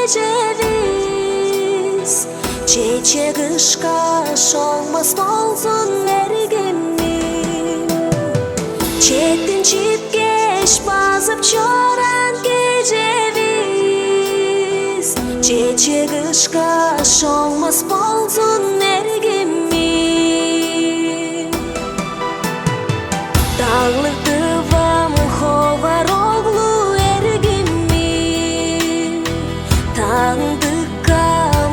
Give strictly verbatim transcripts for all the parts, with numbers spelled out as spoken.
Чевис, чечек ышкаш оңмас болзун эргимим. Четтин чипкеш базып чораан кежевис, чечек ышкаш оңмас болзун эргимим. Дагылыг Тывам, ховар оглу эргимим, таңдыкка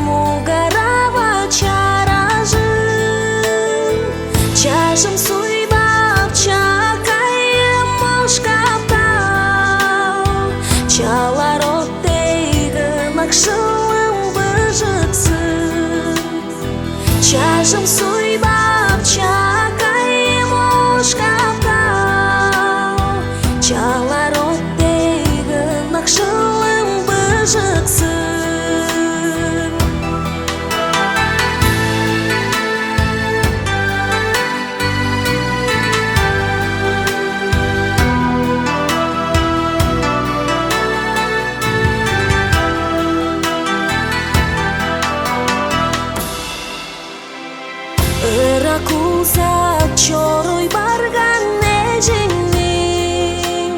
мугарава чаражын. Чажым суйбап, чаакайым ошкап-даа, чалар от дег ынакшылым быжыксын. Чажым суйбап, чаакайым ошкап-даа, чалар от дег ынакшылым быжыксын. Ырак узак чоруй барган эжиңниң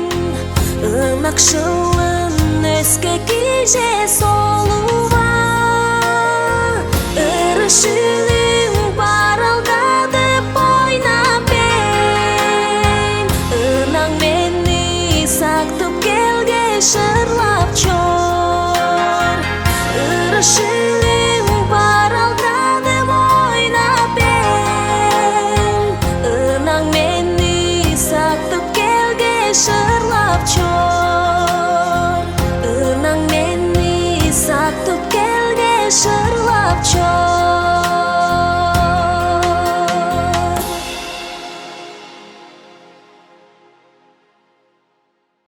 ынакшылын өске кижи солува. Ырышыылың баралгадып ойнап бээр, ынак мени сактып келгеш ырлап чор. Ырышыылың баралгадып ойнап бээр, ынак мени сактып келгеш ырлап чор. Ынак мени сактып келгеш ырлап чор.